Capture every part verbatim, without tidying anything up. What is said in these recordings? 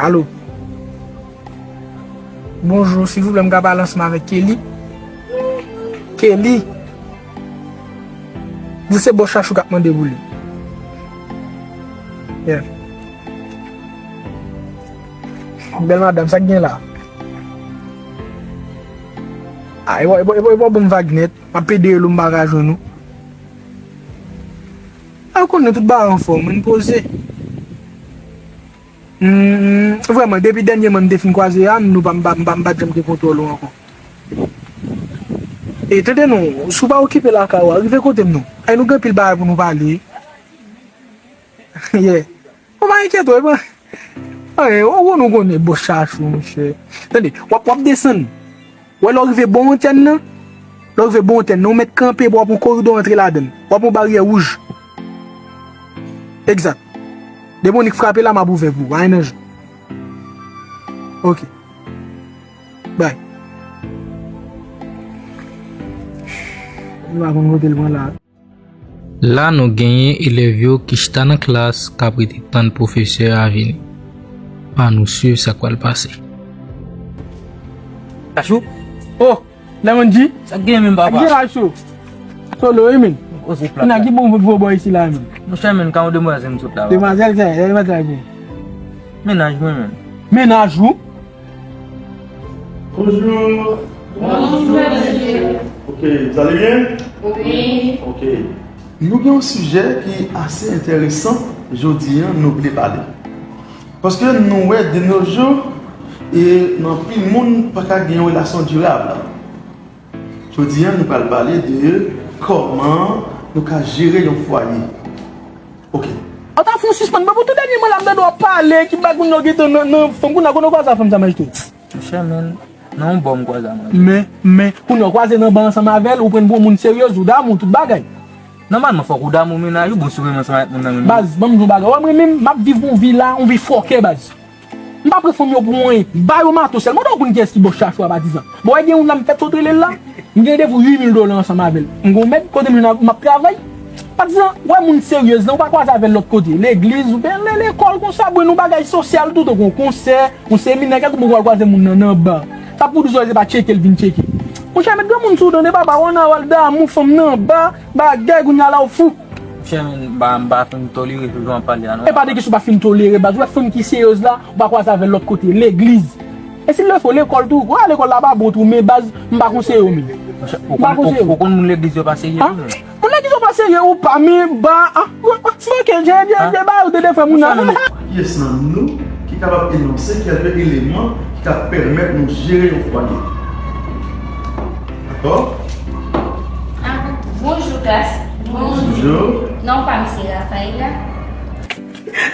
Alo. Bonjou, silvouplè, m ka pale ansanm avèk Kelly? Kelly? Di se bòs Chachou k ap mande pou li. Yeah. Bèl madanm, sa k gen la? Ah, e bò, e bò, e bò, e bò, bon vag nèt. M ap pede rele w, m pa ka jwenn ou. A, ou konnen tout bagay anfòm, mwen poze. Hmm, vrèman, depi dènyèman m te fin kwaze a, nou pa, m pa, m pa, m pa t janm gen kontwòl ou ankò. E tande non, si w pa okipe lakay ou a, rive kote m non. Ay, nou gen anpil bagay pou nou pale. Yeah. Ou pa enkyete w, epa. Anyen, ou, ou nou konnen bòs Chachou, monchè. Tande, w ap, w ap desann. Wè, lè w rive bò antèn nan, lè w rive bò antèn nan, ou mèt kanpe, epi w ap yon koridò antre ladan l. W ap yon baryè wouj. Egzak. Depi yon nèg frape la, m ap ouvè pou ou. Anyen nan jan. Ok. Bay. M pa konn kote l pran la. La nou genyen elèv yo ki chita nan klas k ap rete tann pwofesè a vini. Ann nou swiv sa k pral pase. Chachou? Oh! Lemon G? Sa k gen menm, papa? Sa k gen la cho? Solo, wi, men. Koze plat la. Ki bon pou bò isi la, men? Monchè, men, ka yon demwazèl m sot la, papa. Demwazèl, sa, demwazèl, bon. Mennaj mwen, men. Mennaj ou? Bonjour. Bonjour, monsieur. Ok, vous allez bien? Oui. Ok. Nou gen yon sijè ki ase enteresan jodi a, nou vle pale. Paske nou wè de nos jours, e nan anpil moun pa ka gen yon relasyon dirab. Jodi a, nou pral pale de kòman nou ka jere yon fwaye. Ok. Ou ta fè yon sispann, men pou tout dènye mwen la, m tande w ap pale, ki bagay moun yo gentan nan, nan fanm, kounye a, kote w kwaze a fanm sa, majistra? Monchè, men, nan yon bò m kwaze a, mwen. Men, men, kounye a, w kwaze nan ba ansanm avè l, ou pran l pou yon moun serye, ou damou, tout bagay. Nòmalman, fòk ou damou mennaj ou, bon, si w menm ansanm avèk moun nan menm. Baz, ban m di w yon bagay, w wè mwen menm, m ap viv yon vi la, yon vi fòkè, baz. M pa pran fanm yo pou anyen. Ba yo mato sèl. Mande w konn kiyès ki bòs Chachou a patizan. Bon, wè gen youn la m fèk sot rele l la. M gen randevou uit mil dola ansanm avè l. M gon mèt kote m jwenn m ap travay. Patizan, wè moun seryez lan, ou pa kwaze avè l lòt kote. Legliz, oubyen le- lekòl konsa, bon, nou bagay sosyal tou, tankou yon konsè, yon seminè, kèlke moun w al kwaze moun nan nan ba. Sa pou di w se pa tcheke l vin tcheke. Monchè, met granmoun sou w tande papa, w ann al damou fanm nan ba, bagay, kounye a la w fou. Monchè, men, m pa, m pa fin tolere jan w ap pale a, non. E pa de kesyon pa fin tolere, baz. Ou wè fanm ki seryez la, ou pa kwaze avè l lòt kote, legliz. E si l fò lekòl tou, w wè lekòl la pa bon tou, men baz, m pa konseye w, men. Monchè, ou konn, ou, ou konn moun legliz yo pa serye tou, men. Moun legliz yo pa serye ou pa, men ba, ah, ok, je, je, je, ba, ou te defè moun nan. Kiyès nan nou ki kapab enonse kèlke eleman ki ka pèmèt nou jere yon fwaye? Dakò? Ah, bonjou, klas. Bonjou. Bonjou. Non pa m se Rafaela.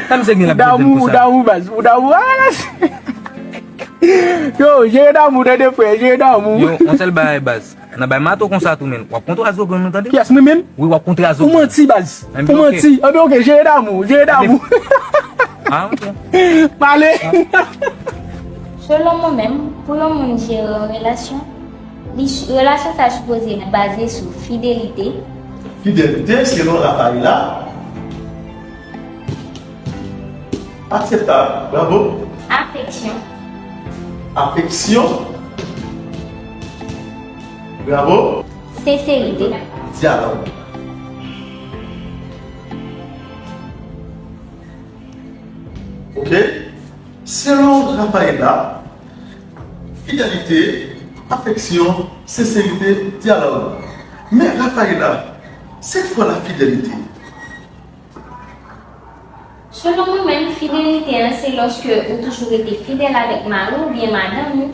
Sa misye gen l ap jete m pou sa? Ou damou, ou damou, baz. Ou damou, ah, la. Yo, jere damou, tande, frè, jere damou. Yo, yon sèl bagay, baz. Nan bay mato konsa tou, men. W ap kontre a zo grenn nou, tande? Kiyès, mwen menm? Wi, w ap kontre a zo grenn. Ou manti, baz. Ou manti. Anben, ok, jere damou, jere damou. Ah, ok. Pale. Selon mwen menm, pou yon moun jere yon relasyon, li, relasyon sa sipoze baze sou fidelite. Fidelite, selon Rafaela. Akseptab. Bravo. Afeksyon. Afeksyon. Bravo. Senserite. Dyalòg. Ok. Selon Rafaela, fidelite, afeksyon, senserite, dyalòg. Men Rafaela, c'est quoi la fidélité? Selon mwen menm, fidelite an, se lòske ou toujou rete fidèl avèk mari w oubyen madanm ou,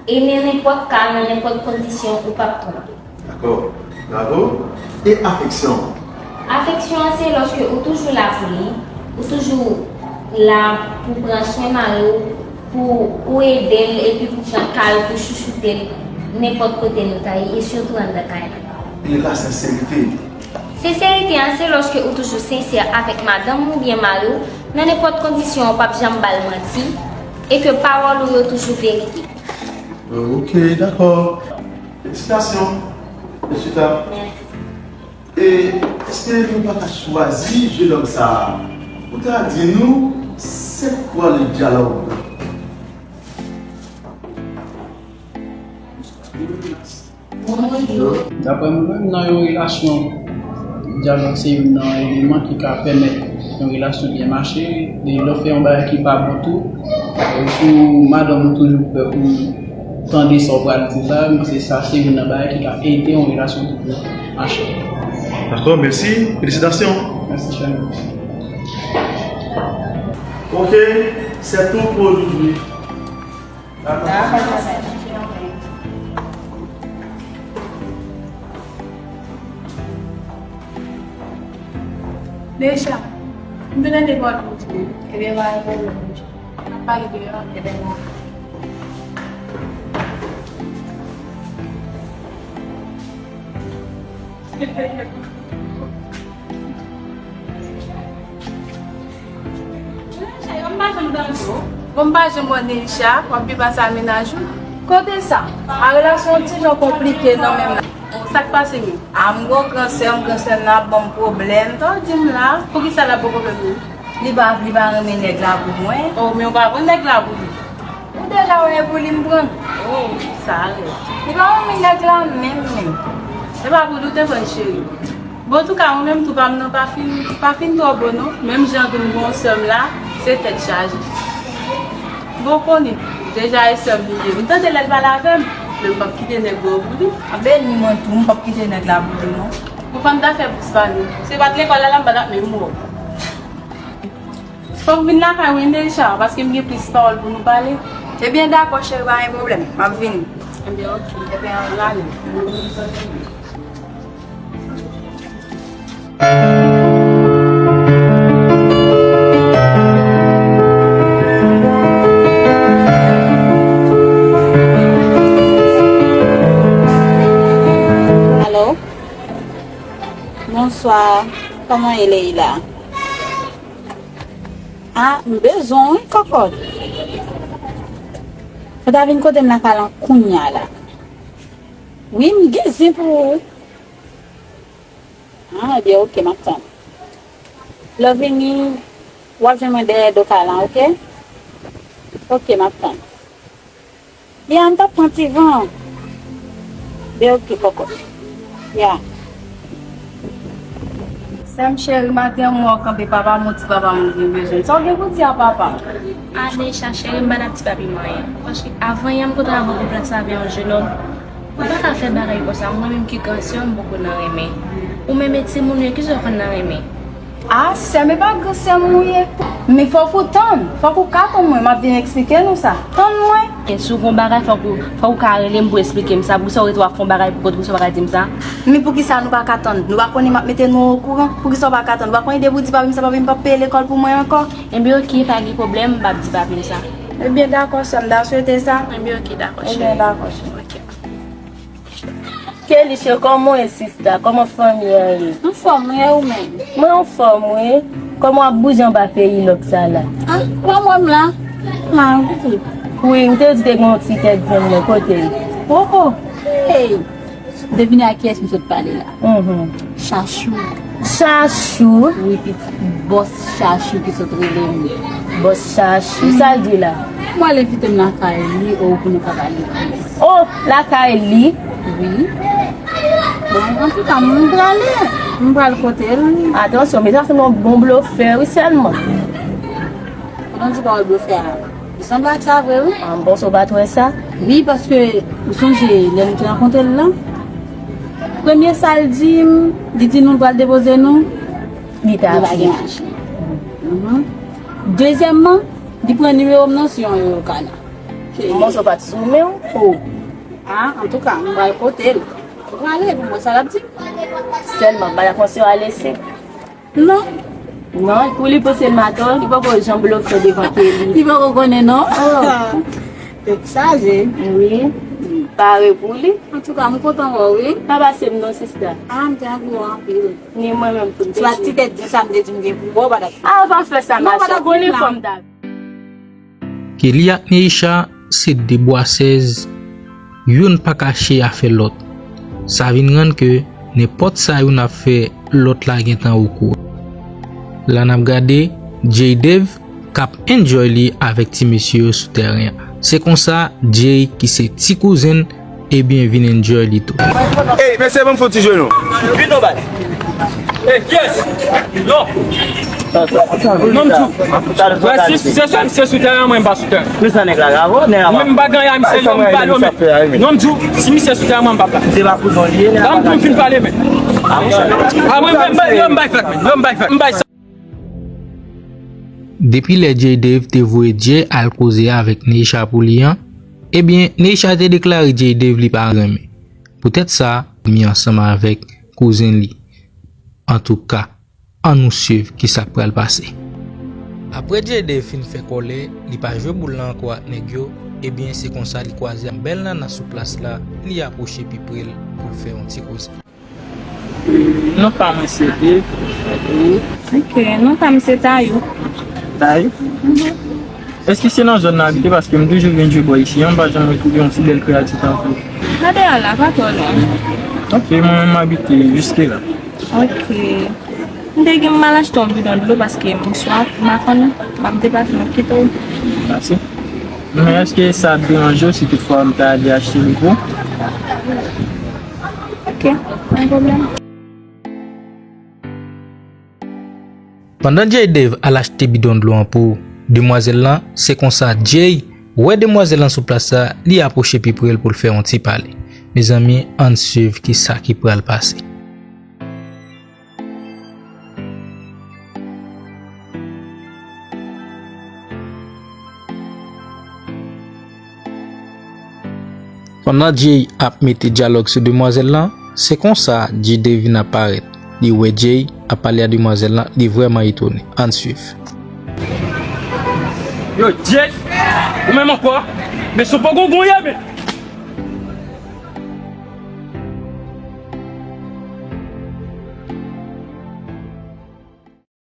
e nan nenpòt ka, nan nenpòt kondisyon, ou p ap twonpe. Dakò. Bravo. E afeksyon? Afeksyon an, se lòske ou toujou la pou li, ou toujou la pou pran swen mari w, pou ou ede l, epi pou pran ka l, pou chouchoute l, nenpòt kote nou ta ye, e sitou anndan kay la. E la senserite? Senserite an, se lòske ou toujou sensè avèk madanm ou oubyen mari w, nan nenpòt kondisyon, ou p ap janm ba l manti, e ke pawòl ou yo toujou verite. Ok, dakò. Felisitasyon, mesye dam. Mèsi. E èske nou pa ka chwazi jenòm sa a? Ou ta di nou, c'est quoi le dialogue? Daprè mwen menm, nan yon relasyon, dyalòg se youn nan eleman ki ka pèmèt yon relasyon byen mache. E lè w fè yon bagay ki pa bon tou, e sou madanm ou toujou pè pou tande sa w pral di la, m panse sa se youn nan bagay ki ka ede yon relasyon tou pou mache. Dakò, mèsi. Felisitasyon. Mèsi, chè. Ok, c'est tout pour aujourd'hui. Dakò. Deja, m vin ede bò pou di. Ebyen, pa gen pwoblèm. N ap pale deyò, ebyen, la. Bon, m pa janm wè Neisha, w ap viv ak sa mennaj ou? Kote sa? A, relasyon ti jan konplike nan menm la. Sa k pase menm? A, m gon gran sè m, gran sè m nan ap ban m pwoblèm. Sa w di m la? Poukisa l ap ba w pwoblèm menm? Li pa, li pa renmen nèg la pou mwen. Oh, men w pa pran nèg la pou li. Ou deja wè e pou li m pran. Oh, sa rèd. Li pa renmen nèg la menm, menm. Se pa pou li w te pran l, cheri. Bon, antouka, mwen menm tou pa m nan pa fin, pa fin twò bon non. Menm jan tou m gon sè m la, se tèt chaje. Bon, konnen, deja e sè m li ye. M tande lè l pale avè m, men m p ap kite nèg la pou li. A beni mwen tou, m p ap kite nèg la pou li non. Bon, fò n ta fè plis pale. Se pa t lekòl la la m pa t ap menm wè w. Fò m vin lakay ou wi Neisha, paske m gen plis pawòl pou nou pale. Ebyen, dakò, cheri, pa gen pwoblèm. M ap vini. Ebyen, oke. Ebyen, ann ale. Alo? Bonswa. Kòman e Leila? A, m bezwen w wi, kòkòt. Fò w ta vin kote m lakay lan kounya la. Wi, m gen zen pou ou. A, ebyen, oke, m ap tann. Lè w vini, w ap jwenn mwen dèyè do kay lan, oke? Oke, m ap tann. Ya, m t ap pran ti van. Be oke, kòkòt. Ya. Sè m cheri, maten an m wè w kanpe papa m, ou di papa m ou gen bezwen l. Sa w gen pou di a papa m? A, Neisha cheri, m pa t ap di papi m anyen. Paske avan yè m konn travay nan plas la avè yon jenòm. Ou pa ka fè bagay konsa, mwen menm ki gran sè w, m poko nan renmen. Ou menm e timoun yo, kisa w konn nan renmen? A, sè m, e pa gran sè m ou ye? Men fòk ou tann, fòk ou ka tann mwen, m ap vin eksplike nou sa. Tann mwen. E si w gon bagay, fòk ou, fòk ou ka rele m pou eksplike m sa. Poukisa w rete w ap fè yon bagay pou kont ou, poukisa w pa ka di m sa? Men poukisa nou pa ka tann? Nou pa konnen m ap mete nou okouran? Poukisa w pa ka tann? Ou pa konnen depi w di papi m sa, papi m p ap peye lekòl pou mwen ankò? Enben oke, pa gen pwoblèm, m p ap di papi m sa. Ebyen dakò, sè m, ta swete sa. Enben oke, dakò, cheri. Ebyen dakò, cheri. Oke. Kelly, cheri, kòman w ye, sista? Kòman fanmi an ye? Anfòm, wi, e ou menm? Mwen anfòm, wi. Kòman w ap bouje anba peyi lòk sa la? A, kòman m la? La, wi. Wi, m te di te gen yon ti tèt zen mwen, kote l? Oh, oh, hey! Ou te vini ak kiyès m sot pale la? Mhm. Chachou. Chachou? Wi, pitit bòs Chachou ki sot rele m. Bòs Chachou, sa l di la? Mwen al envite m lakay li, o, pou nou ka pale plis. O, lakay li? Wi. Bon, antouka, m prale. M pral kote l. Atansyon, men sa se yon bon blofè, wi, sèlman. Pandan w di pawòl blofè a, li sanble ak sa vre, wi. A, m panse w pa t wè sa. Wi, paske ou sonje lè nou te rankontre l lan, premye sa l di m, li di nou l pral depoze nou, li pa gen machin. Mhm. Dezyèmman, li pran nimewo m nan sou yon yoyo kana. M panse w pa t sou men w. O. A, antouka, m pral kote l. M prale pou m wè sa l ap di m. Sèlman, m pa t ap panse w ale se. Non. Non, pou li panse m atò, li poko janm blofè devan Kelly. Li poko konnen non. Oh. Tèt chaje. Wi. Pare pou li. Antouka, m kontan wè w, wi. Pa pase m non, sista. A, m te anvi wè w anpil. Ni mwen menm tou, m te. Ti tèt di sa m te di m gen pou wè w, pa t ap. A, pa fè sa, ma chè. Konnen fanm ta. Kelly ak Neisha se de bwasèz, youn pa kache afè lòt. Sa vin rann ke nenpòt sa youn ap fè, lòt la gentan okouran. La n ap gade Jay Dave k ap enjoy li avèk ti mesye yo sou tèren an. Se konsa, Jay, ki se ti kouzen l, Ebyen, vin enjoy li tou. Ey, mesye, ban m fè yon ti jwe non. Vin non, baz. Ey, yes. Yo. Non, m di w. Wè, si se sa, misye sou teren, mwen, m pa sou teren. Men sa nèg la grave, nèg la. Mwen, m pa gen anyen a misye, non, m pale, men. Non, m di w, si misye sou teren, mwen, m p ap la. Se pa kouzon li ye, nèg la. Ban m tou fin pale, men. A, mwen, mwen, mwen, yo, m bay fèt, men. Yo, m bay fèt. M bay sa. Depi lè Jay Dave te voye Jay al koze avèk Neisha pou li an, ebyen, Neisha te deklare Jay Dave li pa renmen. Poutèt sa, mi ansanm avèk kouzen li. Antouka, ann nou swiv kisa k pral pase. Apre Jay Dave fin fè kòlè, li pa jwe boul la ankò ak nèg yo, ebyen, se konsa li kwaze yon bèl nana sou plas la, li apwoche pi pre l pou l fè yon ti koze. Non pa mwen se Dave. Ou? Ok, non pa m se Tayou. Tayou? Mhm. Èske se nan zòn nan abite? Paske m toujou vin jwe bò isi an, m pa janm retwouve yon si bèl kreyati tankou w. Gade a la, pa twò lwen. Ok, mwen menm m abite jiske la. Ok. M te gen m al achte yon bidon dlo paske m swaf, m pa konn, m ap deplase, m ap kite w. Mèsi. Men èske sa ap deranje w si toutfwa m ta ale achte li pou ou? Ok, pa gen pwoblèm. Pandan Jay Dave al achte bidon dlo an pou demwazèl lan, se konsa Jay wè demwazèl lan sou plas la, li apwoche pi pre l pou l fè yon ti pale. Mezanmi, ann swiv kisa ki pral pase. Pandan Jay ap mete dyalòg sou demwazèl lan, se konsa Jay Dave vin ap parèt. Li wè Jay ap pale a demwazèl lan, li vrèman etone. Ann swiv. Yo, Jay, ou menm ankò? Men se yon poko gongonye, men.